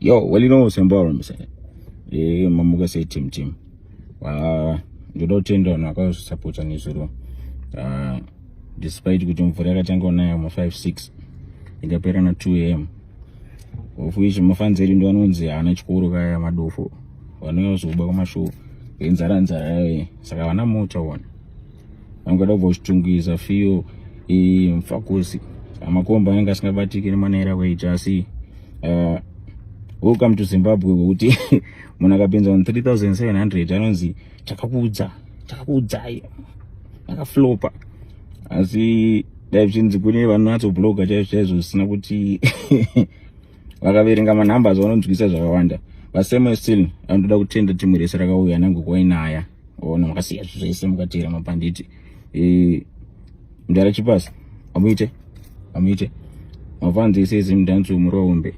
Yo, well, you know, Semboro, eh, mamuka sei team team. Ndoda kutenda vanhu vakazosapota nezuro. Despite kuti mvura yakatanga kunaya ma 5 6 ikapera na 2 am. Of which mafanzi edu ndo anonzi haana chikoro kaya madofo. Vanouya kuzoba kumashow enzara nzara yayo. Saka vana mota ona. Vangada kubva kuchitungwiza fiyo mfakosi. Makomba anenge asingabatiki nemanaira kwaita asi welcome to Zimbabwe wekuti munhu akapinza on 3700 anonzi takakuudza takakuudzai akaflopa asi dai zvichinzi kune vanonatsobloga chaizvo chaizvo zvisina kuti vakaverenga manumbers vanonzwisa zvakawanda. Vasame still anotoda kutenda timu rese rakauya nange kwainaya ona makasiya zvese mukateera mapanditi mudara chipasi amuite amuite mafanzi ese eZimdancehall murombe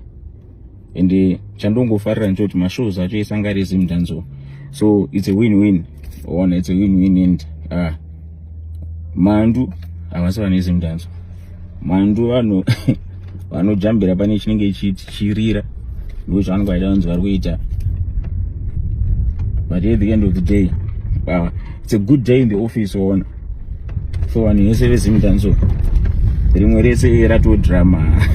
ende chandongofarira ndechekuti mashows acho ese anga ari eZimdancehall, so it's a win win ona, it's a win win. And mandu havasi vane Zimdancehall, mandu vanhu vanojambira pane chinenge chichirira ndo zvavanenge vaida vanzi vari kuita. But at the end of the day, it's a good day in the office ona for vanhu vese veZimdancehall. Rimwe rese ratodrama.